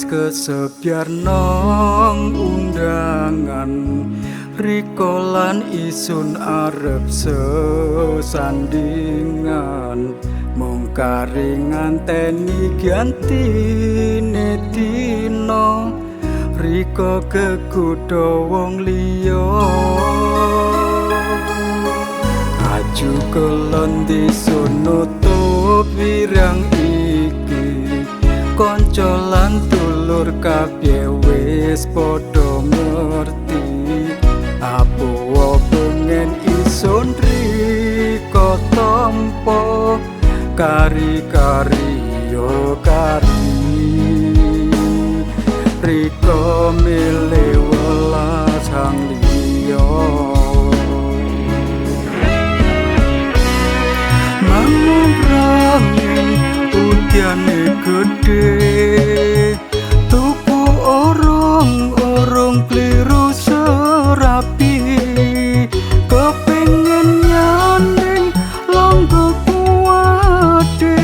Kesepiar nong undangan riko lan isun arep sesandingan mung kari nganteni gantine dina riko kekutha wong liya aju kelon disunutup wirang iki kanca lan dulur kabeh wis padha ngerti apa pengen isun riko tampa kari-kari yo kari riko milih welas hang liya mangan rangin udyane gedhe tuku orong-orong kliru serapi kepengin nyanding longgo kuwate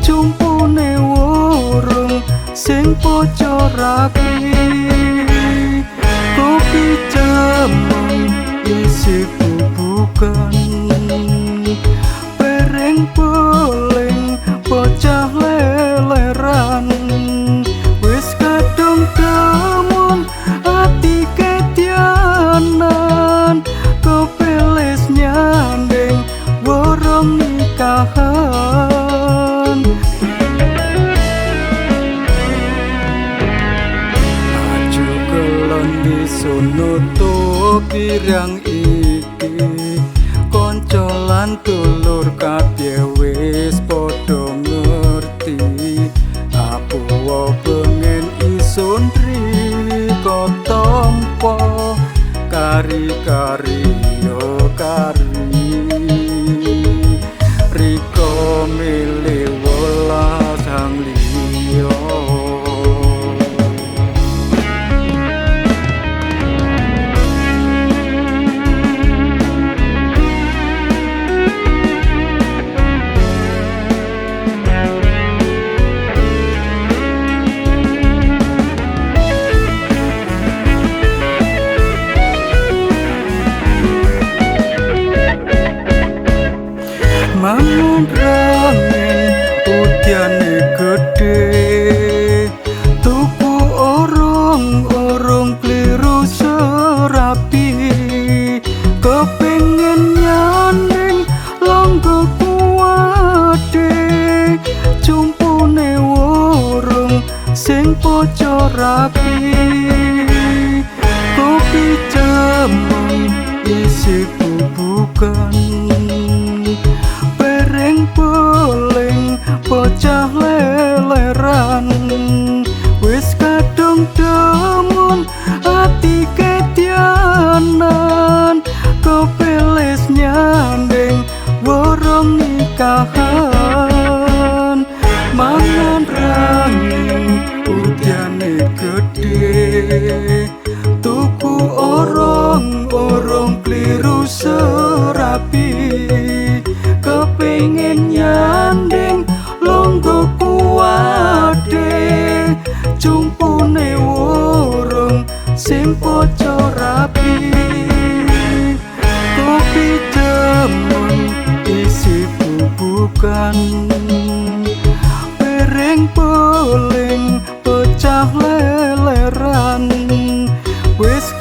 cumpune worong sing poco rapi kopi cemeng isi bubukan pereng poleng bocah leleran wis kadung demun ati ketianan kepeles nyanding worong nikahan aju kelon disunutup pirang iki kanca lan dulur kabeh wis padha ngerti apa pengen isun riko tampa kari-kari yo kari riko milih welas hang liya. Mangan rangin udyane gedhe tuku orong-orong kliru serapi kepengin nyanding longgo kuwate cumpune worong sing poco rapi kopi cemeng isi bubukan pereng poleng bocah leleran wis kadung demun ati ketianan kepeles nyanding worong nikahan mangan rangin udyane gedhe tuku orong-orong kliru serapi kepengin nyanding longgo kuwate cumpune worong sing poco rapi kopi cemeng isi bubukan pereng poleng pecah leleran wis.